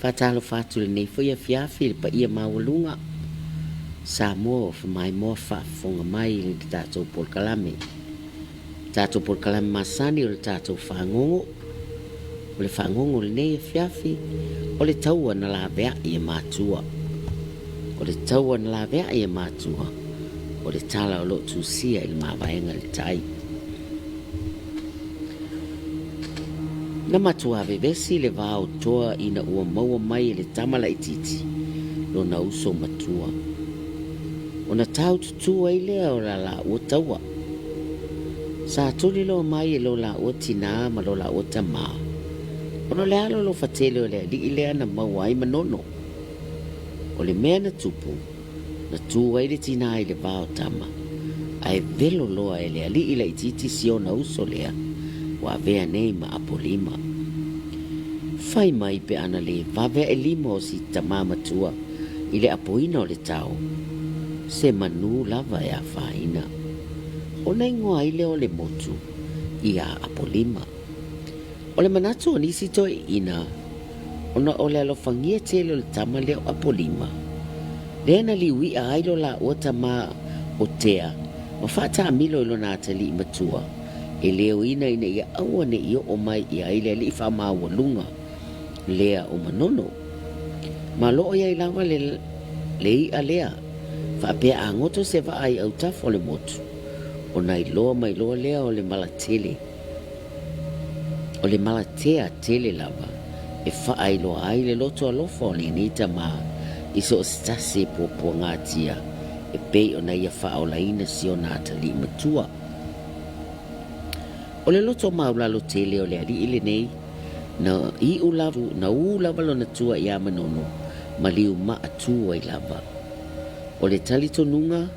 Faatalofa atu i lenei foi afiafi i le paia maualuga Samoa ua famaimoa faafofoga mai i le tatou polokalame. Tatou polokalame masani o le tatou fagogo. O le fagogo o lenei afiafi, o le taua na laveai e matua. O le taua na laveai e matua, o le tala o lo o tusia i le mavaega i le tai. Na matua vevesi le va o Toa ina ua maua mai e le tama laitiiti lona uso matua. Ona tau tutū ai lea o la laua taua. Sa tuli loa mai e lo laua tinā ma lo laua tamā, ona o le alolofa tele o le alii lea na maua ai Manono. O le mea na tupu, na tū ai le tinā i le va o tama, ae velo loa e le alii laitiiti si ona uso lea ua avea nei ma apolima. Fai mai pe ana le vave ae lima o si tamā matua i le apoina o le tao, se manu lava e afaina. Ona igoa ai lea o le motu iā Apolima. O le manatu o nisi toeaiina, ona o le alofagia tele o le tama lea o Apolima, lea na liui'a ai lo laua tamā o Tea ma faataamilo i lona atalii matua e leoina ina ia aua ne i oo mai i ai le alii faamaualuga lea o Manono. Ma o lo o i ai lava le, le i'a lea, faapea a goto se vaa i autafa o le motu, ona iloa mai loa lea o le malatele, o le malatea tele lava e faailoa ai le loto alofa o lenei tamā i so o se tasi e puapuagatia e pei ona ia faaolaina si ona atalii matua. O le loto maulalo tele o le alii lenei, na iu lava, na ū lava lona tua iā Manono ma liumaa tū ai lava. O le talitonuga,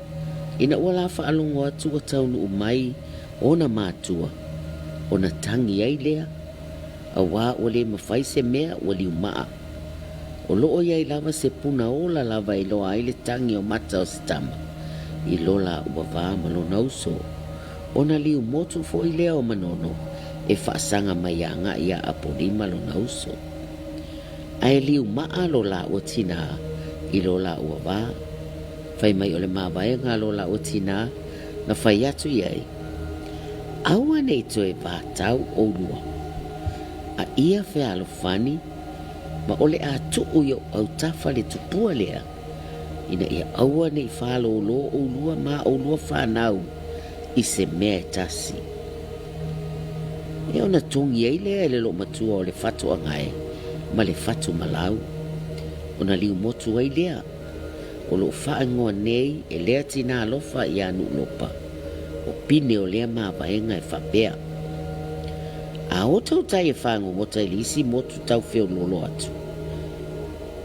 ina ua la faalogo atu ua taunuu mai ona matua, ona tagi ai lea, auā ua le mafai se mea ua liumaa. O lo o i ai lava se puna ola lava e iloa ai le tagi o mata o se tama i lo la ua va ma lona uso. Ona liu motu foi lea o Manono e faasaga mai agai iā Apolima lona uso. Ae liu maa lo lāua tinā i lo lāua va. Fai mai o le mavaega a lo lāua tinā na fai atu i ai, Aua ne i toe vatau ʻolua, a ia fealofani ma o le a tuu i ou autafa le tupua lea, ina ia aua ne i fālōlō ʻolua ma ʻolua fanau i se mea e tasi. E ona togi ai lea e le loomatua o le fatu agae ma le fatu malau, ona liu motu ai lea, o loo faaigoa nei e lea tinā alofa iā Nuulopa, o pine o lea mavaega e faapea, A o tautai e fagogota i le isi motu tau feoloolo atu,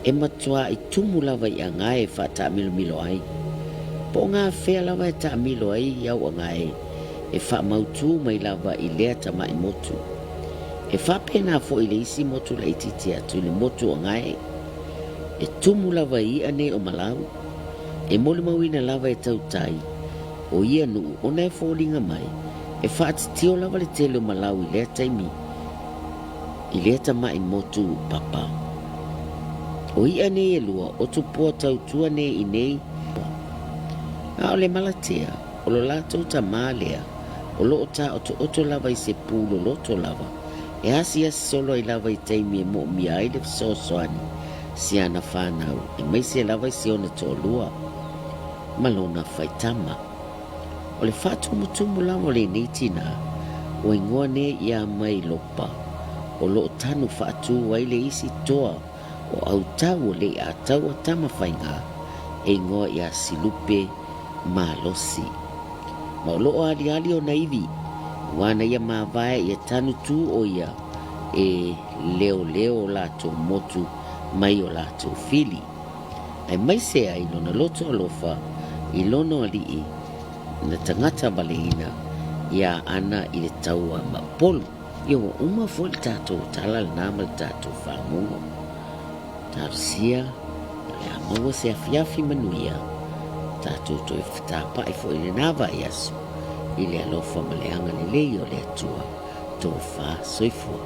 e matuāi tumu lava i agae e faataamilomilo ai. Po o gafea lava e taamilo ai i au agae e faamautū mai lava i lea tamaʻi motu. E faapena foi i le isi motu laitiiti atu i le motu o Agae. E tumu lava i iʻa nei o Malau. E molimauina lava e tautai o ia nuu ona e foliga mai e faatitio lava le tele o Malau i lea taimi i lea tamaʻi motu papa. O iʻa nei e lua o tupua tautua nei i nei a o le malatea o lo latou tamā lea o lo o tāotooto lava i se pū loloto lava e asiasi solo ai lava i taimi e moomia ai le fesoasoani si ana fanau aemaise lava i si ona toalua ma lona faitama. O le faatumutumu lava o lenei tinā, ua igoa nei iā Mailopa, o lo o tanu faatū ai le isi toa o Autau o Leiʻataua Tamafaigā e igoa iā Silupe Malosi. Ma o lo o aliali ona iwi, ua ana ia mavae ia tanu tū o ia e leoleo o latou motu mai o latou fili. Aemaise ai lona loto alofa i lona alii na tagata valeina iā ana i le taua ma Upolu. Ia ua uma foi le tatou tala lena ma le tatou fagogo. Talosia o le a maua se afiafi manuia, tatou toe fetapaʻi foi i lena vaiaso i le alofa ma le agalelei o le Atua. Tofa soifua.